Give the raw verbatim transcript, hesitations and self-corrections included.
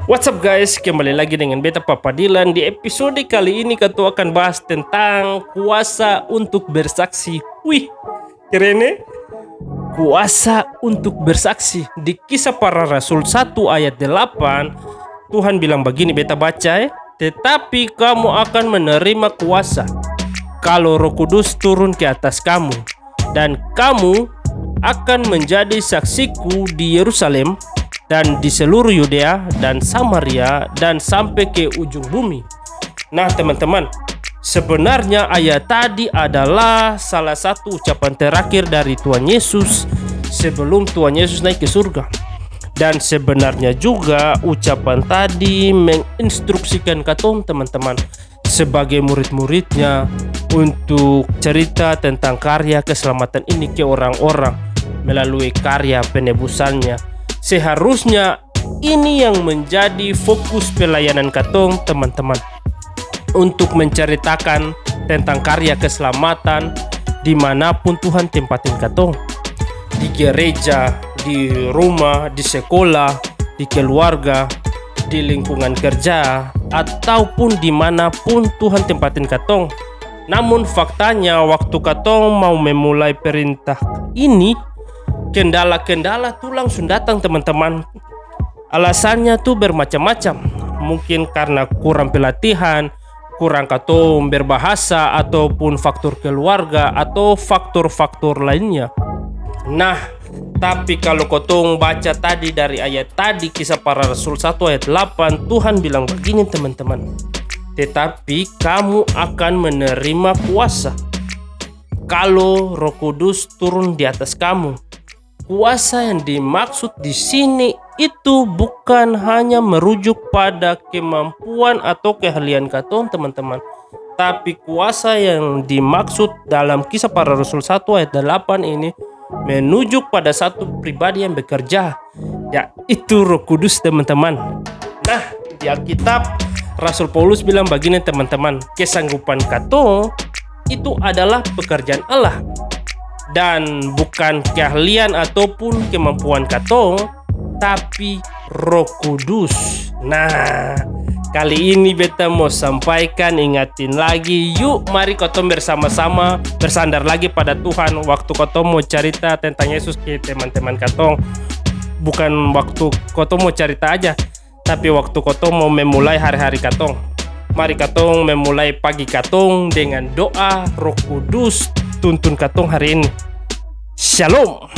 What's up guys, kembali lagi dengan beta Papa Dilan. Di episode kali ini katong akan bahas tentang kuasa untuk bersaksi. Wih, keren e? Kuasa untuk bersaksi. Di Kisah Para Rasul satu ayat delapan, Tuhan bilang bagini, beta baca e, "Tetapi kamu akan menerima kuasa, kalau Roh Kudus turun ke atas kamu, dan kamu akan menjadi saksiku di Yerusalem dan di seluruh Yudea dan Samaria dan sampe ke ujung bumi." Nah, teman-teman, sebenarnya ayat tadi adalah salah satu ucapan terakhir dari Tuhan Yesus sebelum Tuhan Yesus naik ke surga. Dan sebenarnya juga ucapan tadi menginstruksikan katong, teman-teman, sebagai murid-muridnya untuk cerita tentang karya keselamatan ini ke orang-orang melalui karya penebusannya. Seharusnya ini yang menjadi fokus pelayanan katong, teman-teman, untuk menceritakan tentang karya keselamatan dimanapun Tuhan tempatin katong, di gereja, di rumah, di sekolah, di keluarga, di lingkungan kerja, ataupun dimanapun Tuhan tempatin katong. Namun faktanya, waktu katong mau memulai perintah ini, kendala-kendala tu langsung datang, teman-teman. Alasannya tu bermacam-macam. Mungkin karna kurang pelatihan, kurang katong berbahasa, ataupun faktor keluarga, atau faktor-faktor lainnya. Nah, tapi kalo katong baca tadi dari ayat tadi, Kisah Para Rasul satu ayat delapan, Tuhan bilang bagini, teman-teman, "Tetapi kamu akan menerima kuasa kalo Roh Kudus turun di atas kamu." Kuasa yang dimaksud di sini itu bukan hanya merujuk pada kemampuan atau keahlian katong, teman-teman. Tapi kuasa yang dimaksud dalam Kisah Para Rasul satu ayat delapan ini menunjuk pada satu pribadi yang bekerja, yaitu Roh Kudus, teman-teman. Nah, di Alkitab, Rasul Paulus bilang bagini, teman-teman, kesanggupan katong itu adalah pekerjaan Allah dan bukan keahlian ataupun kemampuan katong, tapi Roh Kudus. Nah, kali ini beta mo sampaikan, ingatin lagi, yuk mari kotong bersama-sama bersandar lagi pada Tuhan waktu kotong mo carita tentang Yesus ke teman-teman katong. Bukan waktu kotong mo carita aja, tapi waktu kotong mo memulai hari-hari katong. Mari katong memulai pagi katong dengan doa, Roh Kudus tuntun katong hari ini. Shalom.